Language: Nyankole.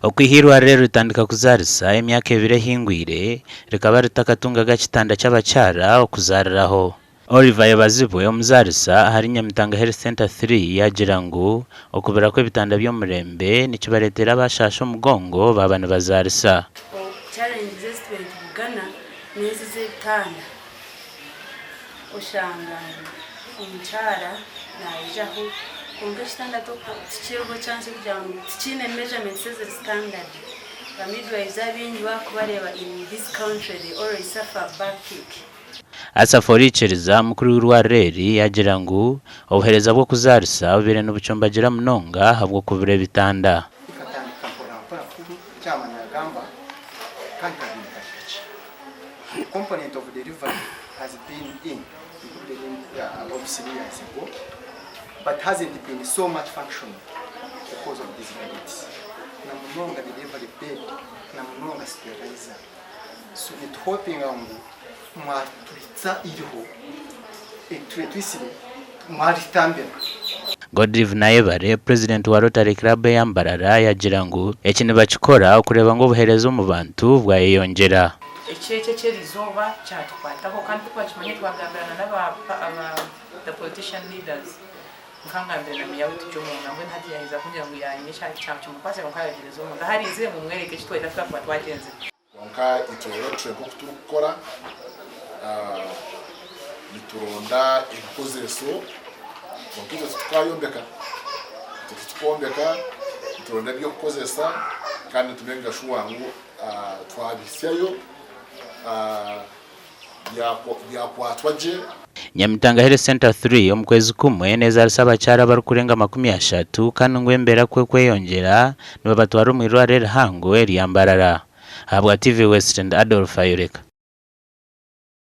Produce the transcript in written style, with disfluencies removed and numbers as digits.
Okwiha eirwariro eri ritandika kuzaarisa emyaka ebiri ehingwire, rikaba ritakatungaga kitanda ky'abakyara okuzaariraho. Olive Ayebazibwe, omuzaarisa ahari Nyamitanga Health Centre Three yaagira ngu okubura kw'ebitanda by'omurembe nikibareetera abashaasha omugongo baaba nibazaarisa. Challenges ezi tubaire nitubugana n'ezi ez'ebitanda. Oshanga ngu omukyara naijaho kwonka ekitanda tikiriho chance y'okugira ngu tikiine measurements eziri standard. Ba midwives abaingi wakubareeba in this country they always suffer backache. Asaph Oriikiriza, mukuru w'eirwariro eri yaagira ngu obuheereza bw'okuzaarisa bubaire nibucumbagira munonga ahabw'okubura ebitanda. Ekatandika mpora mpora kuba chairman yagamba kandi kabaire kari kakye. The component of delivery has been in included in about 3 years ago but hasn't been so much functional because of these budgets na munonga delivery bed na munonga sterilizer. So nituhopinga ngu mwatuhitsya iriho eritwire twitsire mwaritambira. Godlive Nayebare, Purezidenti wa Rotary Club eya Mbarara yagira ngu eki nibakikora okureeba ngu obuheereza omu bantu bwayeyongyera. Ekiro eki eky'erizooba kyatukwataho kandi tikwakimanya twagambirana n'aba aba the politician leaders nkangambire na meya witu Jomo nambwenu hati yaheza kungira ngu yayine ekyakimukwasire kwonka yayohereza omuntu ahariizire mumwereke eki twena twakuba twagyenzire. Kwonka itwe Rotary nk'oku turikukora, nituronda ebikozeso kwonka itwe titukayombeka, itwe titukwombeka, nituronda eby'okukozesa kandi nitumenga shuwa ngu twabihitsyayo byakwatwa gye. Nyamitanga Health Centre Three omu kwezi kumwe nezaarisa abakyara abarikurenga 30 kandi ngu embeera ku ekweyongyera nibabatwara omu irwariro erihango erya Mbarara. Ahabwa TV West ndi Adolf Ayoreka.